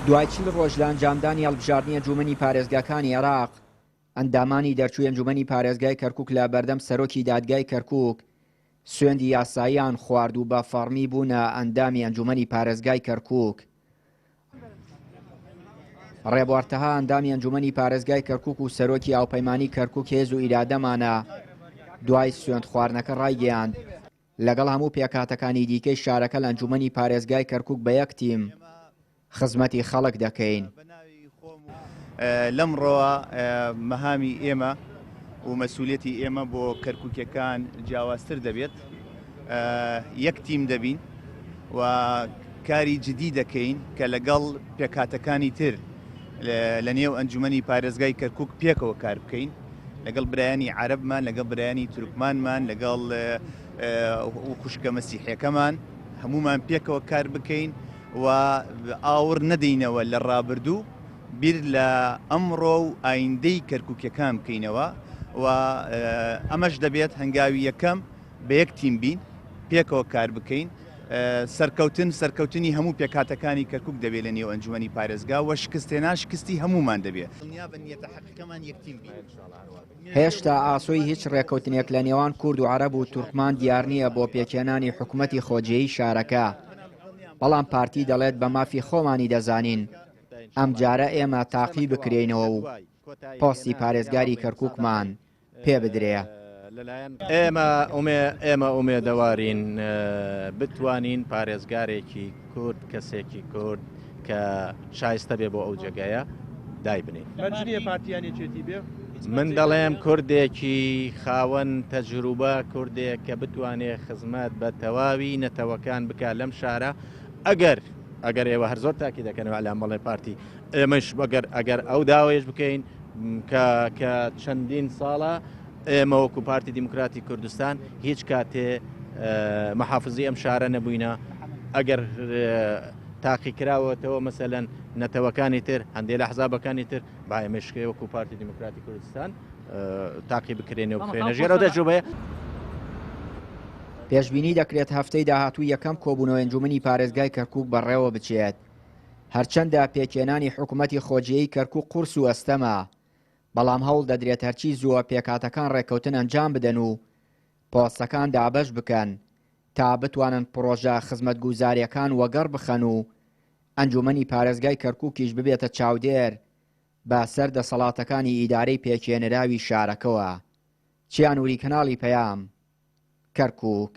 دوای 40 ڕۆژ لە ئەنجامدانی هەڵبژاردنی ئەنجومەنی پارێزگاکانی عێراق، ئەندامانی دەرچووی ئەنجومەنی پارێزگای کەرکوک لە بەردەم سەرۆکی دادگای کەرکوک سوێندی یاساییان خوارد و بە فەڕمی بوونە ئەندامی ئەنجومەنی پارێزگای کەرکوک. ڕێبوار تەها ئەندامی ئەنجومەنی پارێزگای کەرکوک و سەرۆکی هاوپەیمانی کەرکوک هێز و ئیرادەمانە دوای سوێند خواردنەکە ڕایگەیاند، لەگەڵ هەموو پێکهاتەکانی دیکەی شارەکە لە ئەنجومەنی پارێزگای کەرکوک بە یەک تیم خزمەتی خەڵک دەکەین. لەمڕۆوە مەهامی ئێمە و مەسولیەتی ئێمە بۆ کەرکوکیەکان جیاوازتر دەبێت، یەک تیم دەبین و کاری جدی دەکەین کە لەگەڵ پێکهاتەکانی تر لە نێو ئەنجومەنی پارێزگای کەرکوک پێکەوە کار بکەین. لەگەڵ برایانی عەرەبمان، لەگەڵ برایانی تورکمانمان، لەگەڵ خوشکە مەسیحیەکەمان هەمومان پێکەوە کار بکەین و ئاوڕ نەدەینەوە لە ڕابردوو بیر لە ئەمڕۆ و ئایندەی کەرکوکیەکان بکەینەوە و ئەمەش دەبێت هەنگاوی یەکەم بە یەک تیم بین پێکەوە کار بکەین سەرکەوتن سەرکەوتنی هەموو پێکهاتەکانی کەرکوک دەبێت لە نێو ئەنجومەنی پارێزگا و شکستهێنان شکستی هەموومان دەبێت. هێشتا ئاسۆی هیچ ڕێککەوتنێک لە نێوان کورد و عەرەب و تورکمان دیار نییە بۆ پێکهێنانی حکومەتی خۆجێیی شارەکە، بەڵام پارتی دەڵێت بە مافی خۆمانی دەزانین ئەمجارە ئێمە تاقی بکرێینەوە و پۆستی پارێزگاری کەرکوکمان پێ بدرێ. ئێمە ئێمە ئومێدەوارین بتوانین پارێزگارێکی کورد کەسێکی کورد کە شایستە بێ بۆ ئەو جێگایە دایبنین. مەرج نییە پارتی یان یەکێتی بێ؟ من دەڵێم کوردێکی خاوەن تەجروبە کوردێک کە بتوانێ خزمەت بە تەواوی نەتەوەکان بکا لەم شارە ئەگەر ئەگەر ئێوە هەر زۆر تاکی دەکەنەوە ئەلام بەڵێ پارتی ئێمەش ئەگەر ئەگەر ئەو داوایش بکەین کە کە چەندین ساڵە ئێمە وەکو پارتی دیموکراتی کوردستان هیچ کاتێ محافزی ئەم شارە نەبووینە ئەگەر تاقیکراوەتەوە مەسەلەن نەتەوەکانی تر هەندێک لە حزابەکانی تر با ئێمەشکەی وەکو پارتی دیموکراتی کوردستان تاقی بکرێنەوە بخرێنە ژێرەوە دەجوبەیە. پێشبینی دەکرێت هەفتەی داهاتوو یەکەم کۆبوونەوەی ئەنجومەنی پارێزگای کەرکوک بەڕێوە بچێت. هەرچەندە پێکهێنانی حکومەتی خۆجێیی کەرکوک قورس و ئەستەمە، بەڵام هەوڵ دەدرێت هەرچی زووە پێکهاتەکان ڕێککەوتن ئەنجام بدەن و پۆستەکان دابەش بکەن تا بتوانن پڕۆژە خزمەتگوزارییەکان وەگەڕ بخەن و ئەنجومەنی پارێزگای کەرکوکیش ببێتە چاودێر بە سەر دەسەڵاتەکانی ئیدارەی پێکهێنراوی شارەکەوە. چیا نوری کەناڵی پەیام، کەرکوک.